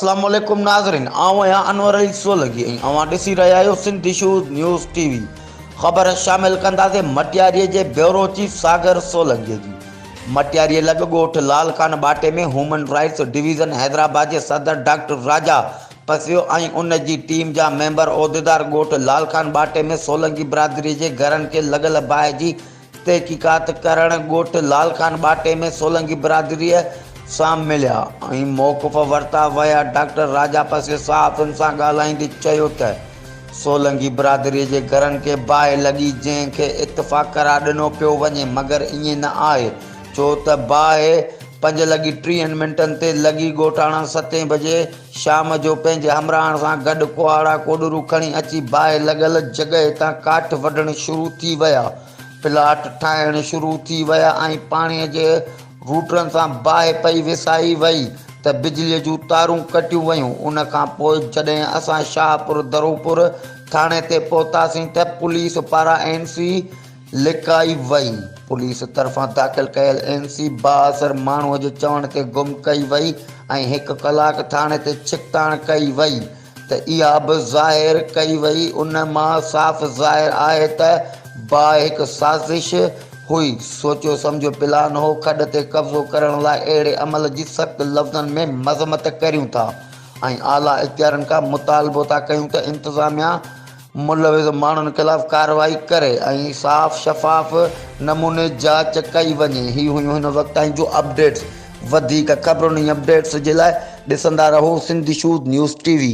اسلام عليڪم ناظرين آئون آهيان انور علي سولنگي ۽ اوهان ڏسي رهيا آهيو Sindh issues news T V خبر شامل ڪنداسين مٽياري جي بيورو چيف ساگر سولنگي جي مٽياري لڳ ڳوٺ Lal Khan Bhati ۾ human rights division Hyderabad جي صدر ڊاڪٽر راجا پسيو ۽ ان جي ٽيم جا ميمبر عهديدار ڳوٺ لال خان ٻاٽي ۾ سولنگي برادري جي گهرن کي لڳل باهه جي تحقيقات ڪرڻ ڳوٺ لال خان ٻاٽي ۾ سولنگي برادريء سان مليا ۽ موقف ورتا ويا. ڊاڪٽر راجا پسي صحافين سان ڳالهائيندي چيو ته سولنگي برادريء جي گهرن کي باهه لڳي جنهن کي اتفاق قرار ڏنو پيو وڃي مگر ائين نه آهي ڇو ته باهه پنج لڳي ٽيهن منٽن تي لڳي ڳوٺاڻا ستين بجي شام جو پنهنجي همراهن سان گڏ ڪهاڙا ڪوڏرو کڻي اچي باهه لڳل جڳهه تان ڪاٺ وڍڻ شروع ٿي ويا. پلاٽ ٺاهڻ شروع ٿي ويا ۽ پاڻي جي روٽرن سان باهه پئي وسائي وئي ته بجليء جون تارون ڪٽيون ويون. ان کان پوء جڏهن اسان شاهپور دروپور ٿاڻي تي پهتاسين ته پوليس پاران اين سي لڪائي وئي. پوليس طرفان داخل ڪيل اين سي بااثر ماڻهوء جي چوڻ تي گم ڪئي وئي ۽ هڪ ڪلاڪ ٿاڻي تي ڇڪتاڻ ڪئي وئي. ته اها به ظاهر ڪئي وئي، ان مان صاف ظاهر آهي ته باهه هڪ سازش هئي، سوچيو سمجهيو پلان هو، کڏ تي قبضو ڪرڻ لاء اهڙي عمل جي سخت لفظن ۾ مذمت ڪريون ٿا ۽ اعليٰ اختيارين کان مطالبو ٿا ڪيون ته انتظاميا ملوث ماڻهن خلاف ڪارروائي ڪري ۽ صاف شفاف نموني جاچ ڪئي وڃي. هي هيون هن وقت تائين جون اپڊيٽس. وڌيڪ خبرن ۽ اپڊيٽس جي لاء ڏسندا رهو Sindh issues news T V.